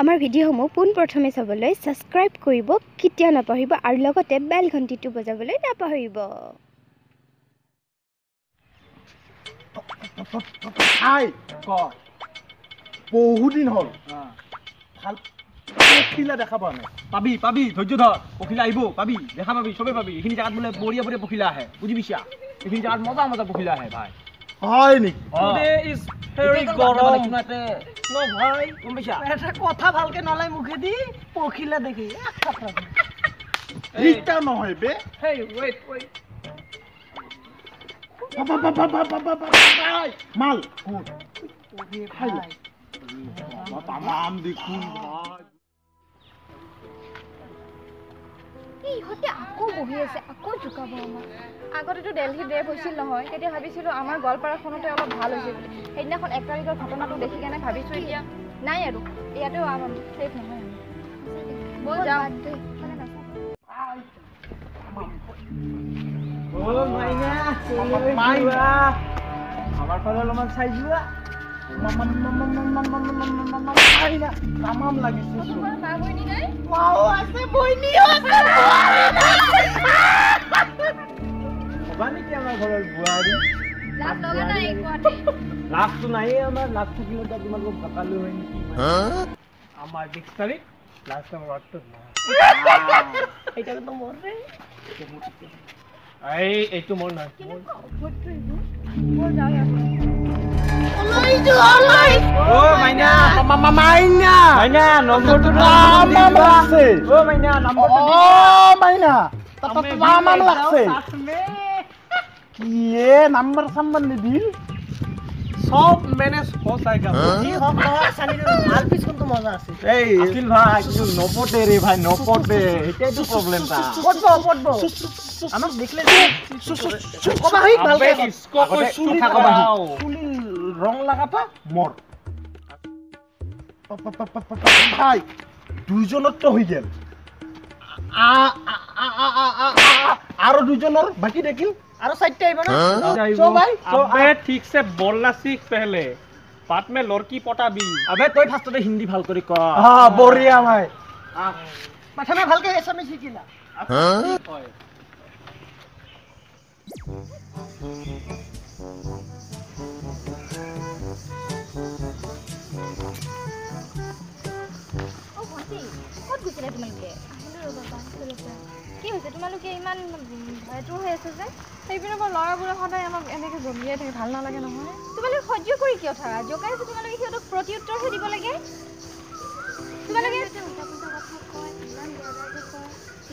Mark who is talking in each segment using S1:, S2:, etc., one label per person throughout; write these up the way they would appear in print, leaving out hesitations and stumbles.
S1: আমাৰ ভিডিঅ'সমূহ পোনপ্ৰথমে চাবলৈ ছাবস্ক্ৰাইব কৰিব কেতিয়াও নাপাহৰিব আৰু লগতে বেল ঘণ্টিটো বজাবলৈ নাপাহৰিব।
S2: হাই ক বহুত দিন হ'ল ভাল পখিলা দেখা পোৱা নাই।
S3: পাবি পাবি, ধৈৰ্য ধৰ, পখিলা আহিব, পাবি, দেখা পাবি, চবে পাবি। এইখিনি জেগাত বোলে বঢ়িয়া বঢ়িয়া পখিলা আহে, বুজি পাইছা? এইখিনি জেগাত মজা মজা পখিলা আহে ভাই।
S2: হয় নেকি?
S3: গৰম ন ভাই, গম পাইছা?
S4: এটা কথা ভালকে নলাই মুখেদি পখিলা দেখি
S2: ইটা নহয় বে।
S3: হেই ৱেইট ৱেইট,
S2: মাল তামাম দেখোন ভাই।
S1: ইহঁতে আকৌ বহি আছে, আকৌ জোকাব আমাক। আগতেতো দেলহিত ৰেপ হৈছিল নহয়, তেতিয়া ভাবিছিলোঁ আমাৰ গোৱালপাৰাখনতে অলপ ভাল হৈছে বুলি। সেইদিনাখন 1 তাৰিখৰ ঘটনাটো দেখি কেনে ভাবিছোঁ এতিয়া নাই আৰু, ইয়াতেও আমাৰ ছেফ নহয়। ব'ল যাওঁ।
S3: আমাৰ ফালে অলপমান চাই যোৱা।
S2: তামাম লাগিছে।
S3: হ'বা নেকি আমাৰ ঘৰৰ বোৱাৰী? লাজটো নাইয়ে আমাৰ। লাজ থাকিলে তোমালোকক জকালো হয় নেকি? আমাৰ ডিক্সনাৰীত লাজ নামৰ অৰ্থ নাই।
S4: এইটো মোৰ ৰে।
S3: এই এইটো মোৰ নহয়।
S2: নাম্বাৰ চাম্বাৰ নিদিল,
S3: সব মেনেজ हो जाएगा।
S4: যি হওক নহয়, মাল পিচ কিন্তু মজা আছে।
S3: এই আকিল ভাই কিন্তু নপটে রে ভাই, নপটে। এটাই তো প্রবলেমটা।
S4: পটব পটব, আমাক দেখলে কবা হই ভালকে।
S2: চুলি চুলি ৰং লাগাটা মোৰ ভাই। দুইজনৰ তো হৈ গেল, আৰু দুইজনৰ বাকী থাকিল।
S4: আৰু চাৰিটা আহিব না? চো ভাই,
S5: আবে ঠিক সে বলনা শিখ পহলে, বাদ মে লড়কি পটাবি।
S3: আবে তই ফাৰ্ষ্টতে হিন্দী ভাল কৰি ক।
S2: হা বঢ়িয়া ভাই।
S4: প্ৰথমে ভালকে এছামিছ শিকিলা।
S5: হয়।
S1: অ ভণ্টি, ক'ত গৈছিলা তোমালোকে? আহিলো ৰ'বা, কি হৈছে তোমালোকে ইমান ভয়টোৰ হৈ আছে যে?
S6: সেইপিনৰ পৰা ল'ৰাবোৰে সদায় আমাক এনেকৈ জমিয়াই থাকে, ভাল নালাগে নহয়।
S1: তোমালোকে সহ্য কৰি কিয় থাকা? জোকাই আছে তোমালোকে, সিহঁতক প্ৰত্যুত্তৰহে দিব লাগে। তোমালোকে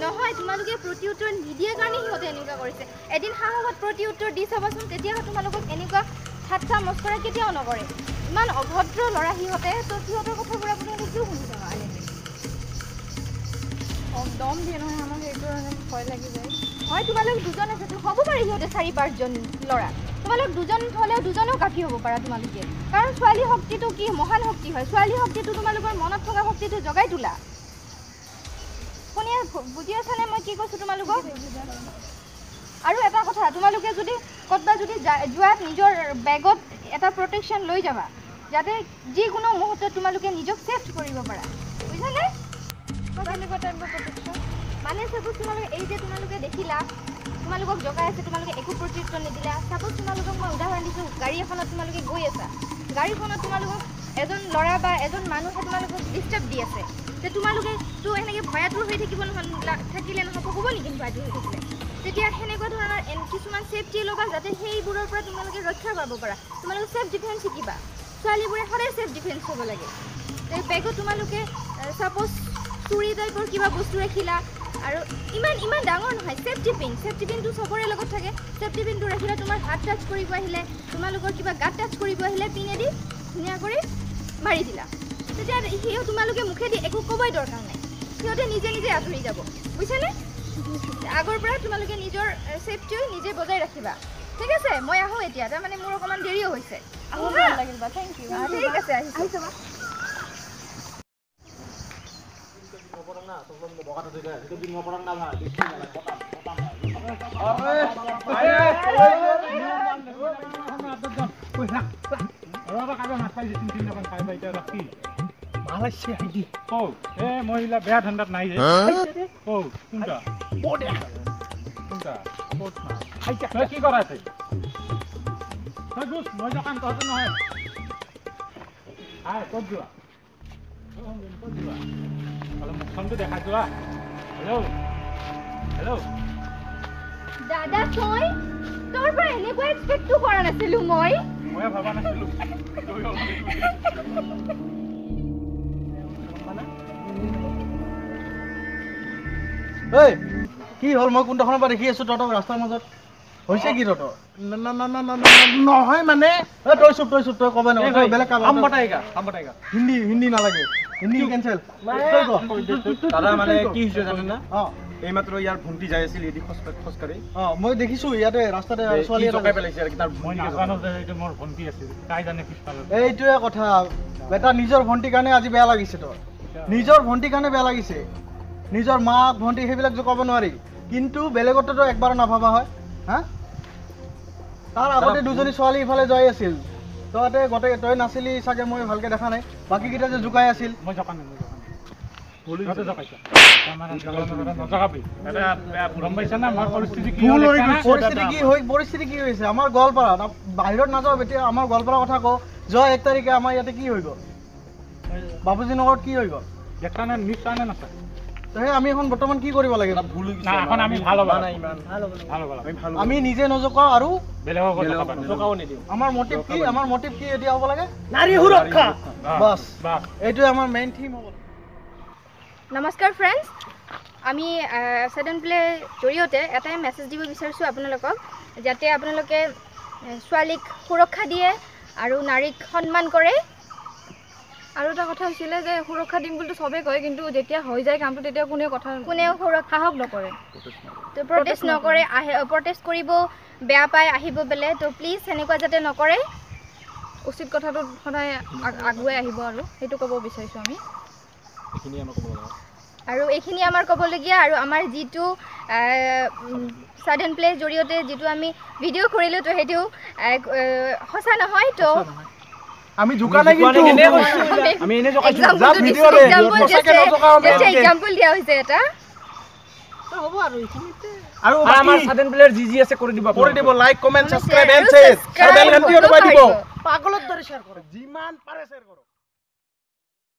S1: নহয়, তোমালোকে প্ৰত্যুত্তৰ নিদিয়াৰ কাৰণে সিহঁতে এনেকুৱা কৰিছে। এদিন সাহসত প্ৰত্যুত্তৰ দি চাবাচোন, তেতিয়াহে তোমালোকক এনেকুৱা ঠাট্টা মস্কৰা কেতিয়াও নকৰে। ইমান অভদ্ৰ ল'ৰা সিহঁতে, তো সিহঁতৰ কথাবোৰ আপোনালোকে কিয় শুনি থকা?
S6: দম দিয়ে নহয় আমাক, সেইটো কাৰণে ভয় লাগি যায়।
S1: হয়, তোমালোক দুজন আছে, হ'ব পাৰে সিহঁতে 4 5জন ল'ৰা। তোমালোক দুজন হ'লেও দুজনেও কাফি হ'ব পাৰা তোমালোকে। কাৰণ ছোৱালী শক্তিটো কি মহান শক্তি হয়। ছোৱালী শক্তিটো তোমালোকৰ মনত থকা শক্তিটো জগাই তোলা। শুনি বুজি আছানে মই কি কৈছোঁ তোমালোকক? আৰু এটা কথা, তোমালোকে যদি ক'ৰবাত যদি যোৱাত নিজৰ বেগত এটা প্ৰটেকশ্যন লৈ যাবা, যাতে যিকোনো মুহূৰ্তত তোমালোকে নিজক ছেফ কৰিব পাৰা, বুজিছানে? মানে চাপ'জ তোমালোকে এই যে তোমালোকে দেখিলা তোমালোকক জগাই আছে, তোমালোকে একো প্ৰত্যুত্তৰ নিদিলা। চাপ'জ তোমালোকক মই উদাহৰণ দিছোঁ, গাড়ী এখনত তোমালোকে গৈ আছা, গাড়ীখনত তোমালোকক এজন ল'ৰা বা এজন মানুহে তোমালোকক ডিষ্টাৰ্ব দি আছে, যে তোমালোকেতো এনেকৈ ভয়াতুৰ হৈ থাকিব নহয়, থাকিলে নহ'ব, হ'ব নেকি ভয়াতুৰ হৈ থাকিলে? তেতিয়া সেনেকুৱা ধৰণৰ কিছুমান ছেফটি ল'বা, যাতে সেইবোৰৰ পৰা তোমালোকে ৰক্ষা পাব পাৰা। তোমালোকে ছেল্ফ ডিফেন্স শিকিবা। ছোৱালীবোৰে সদায় ছেল্ফ ডিফেন্স হ'ব লাগে। বেগত তোমালোকে চাপ'জ চুৰি টাইপৰ কিবা বস্তু ৰাখিলা, আৰু ইমান ইমান ডাঙৰ নহয়, ছেফটি পিন, ছেফটি পিনটো চবৰে লগত থাকে। ছেফটি পিনটো ৰাখিলে তোমাৰ হাত টাচ কৰিব আহিলে, তোমালোকৰ কিবা গাত টাচ কৰিব আহিলে পিনেদি ধুনীয়া কৰি মাৰি দিলা, তেতিয়া সিও তোমালোকে মুখেদি একো ক'বই দৰকাৰ নাই, সিহঁতে নিজে নিজে আঁতৰি যাব, বুজিছানে? আগৰ পৰা তোমালোকে নিজৰ ছেফটিও নিজে বজাই ৰাখিবা, ঠিক আছে? মই আহোঁ এতিয়া, তাৰমানে মোৰ অকণমান দেৰিও হৈছে। আহোঁ হা,
S6: thank U.
S1: ঠিক আছে, আহিছোঁ।
S2: মাল আহিছে আহি
S5: ও এ মই ইলা বেয়া ধান্দাত নাই যে ও কোনটা
S2: ও দে
S5: কোনটা ক'ত না তই কি কৰা আছে তই গুছ মই দোকান তহঁতে নহয় আয় ক'ত যোৱা ক'ত যোৱা অলপ মুখখনটো দেখা যোৱা হেল্ল' হেল্ল'
S1: দাদা তই তোৰ পৰা এনেকুৱা এক্সপেক্টটো কৰা নাছিলো মই
S5: ময়ে ভাবা নাছিলো
S4: ঐ কি হ'ল মই কোনডোখৰৰ পৰা দেখি আছো তহঁতক ৰাস্তাৰ মাজত হৈছে কি তহঁতৰ
S2: নহয় মানে
S4: তই চুপ তই চুপ তই ক'ব নহয় বেলেগ
S3: কাম বটাইগা কাম বটাইগা
S4: হিন্দী হিন্দী নালাগে হিন্দী কেনচেল তই ক
S3: দাদা মানে কি হৈছে জানে না এইমাত্ৰ ইয়াৰ ভণ্টি যাই আছিল এদি খোজকাঢ়ি
S4: মই দেখিছো ইয়াতে ৰাস্তাতে ছোৱালী
S3: জকাই পেলাইছে আৰু তাৰ
S5: মই নাজানো যে এইটো মোৰ ভণ্টি আছিল তাই জানে পিছফালে
S4: এইটোৱে কথা বেটা নিজৰ ভণ্টিৰ কাৰণে আজি বেয়া লাগিছে তোৰ নিজৰ ভণ্টিৰ কাৰণে বেয়া লাগিছে নিজৰ মাক ভণ্টি সেইবিলাক জোকাব নোৱাৰি কিন্তু বেলেগতো একবাৰো নাভাবা হয় হা তাৰ আগতে দুজনী ছোৱালী ইফালে যাই আছিল তহঁতে গোটেই তই নাছিলি চাগে মই ভালকে দেখা নাই বাকীকেইটা যে জোকাই আছিল
S5: মই জোকা নাই
S4: পৰিস্থিতি কি হৈছে আমাৰ গোৱালপাৰাত বাহিৰত নাযাওঁ এতিয়া আমাৰ গোৱালপাৰাৰ কথা কওঁ যোৱা 1 তাৰিখে আমাৰ ইয়াতে কি হৈ গ'ল বাপুজী নগৰত কি হৈ গ'ল আমি এখন বৰ্তমান কি কৰিব লাগে আমি নিজে নজকাওঁ আৰু আমাৰ মটিভ কি আমাৰ মটিভ কি এতিয়া হ'ব লাগে
S2: নাৰী সুৰক্ষা
S4: বাছ এইটোৱে আমাৰ মেইন থিম হ'ব।
S1: নমস্কাৰ ফ্ৰেণ্ডছ, আমি ছাডেন প্লে জৰিয়তে এটাই মেছেজ দিব বিচাৰিছোঁ আপোনালোকক, যাতে আপোনালোকে ছোৱালীক সুৰক্ষা দিয়ে আৰু নাৰীক সন্মান কৰে।
S6: আৰু এটা কথা হৈছিলে যে সুৰক্ষা দিম বুলিতো চবেই কয়, কিন্তু যেতিয়া হৈ যায় কামটো তেতিয়া কোনেও কথা
S1: কোনেও
S6: সাহস নকৰে,
S1: তো প্ৰটেষ্ট নকৰে, আহে প্ৰটেষ্ট কৰিব বেয়া পায় আহিব বোলে। তো প্লিজ সেনেকুৱা যাতে নকৰে,
S6: উচিত কথাটো সদায় আগুৱাই আহিব আৰু সেইটো ক'ব বিচাৰিছোঁ আমি।
S1: আৰু এইখিনি আমাৰ ক'বলগীয়া। আৰু আমাৰ যিটো ছাডেন প্লে জৰিয়তে যিটো আমি ভিডিঅ' কৰিলোঁ, তো সেইটো সঁচা নহয়। তো
S2: আমি জোকা নাই, কিন্তু
S3: আমি এনে জকাইছো,
S1: এক্সাম্পল দিয়া হৈছে এটা
S4: হ'ব। আৰু এইখিনিতে
S2: আৰু
S3: আমাৰ ছাডেন প্লেৰ যি যি আছে কৰি দিব,
S2: কৰি দিব, like comment subscribe and share আৰু বেল ঘণ্টিও দবাই দিব,
S4: পাগলৰ দৰে শ্বেয়াৰ কৰক,
S2: যিমান পাৰে শ্বেয়াৰ কৰক।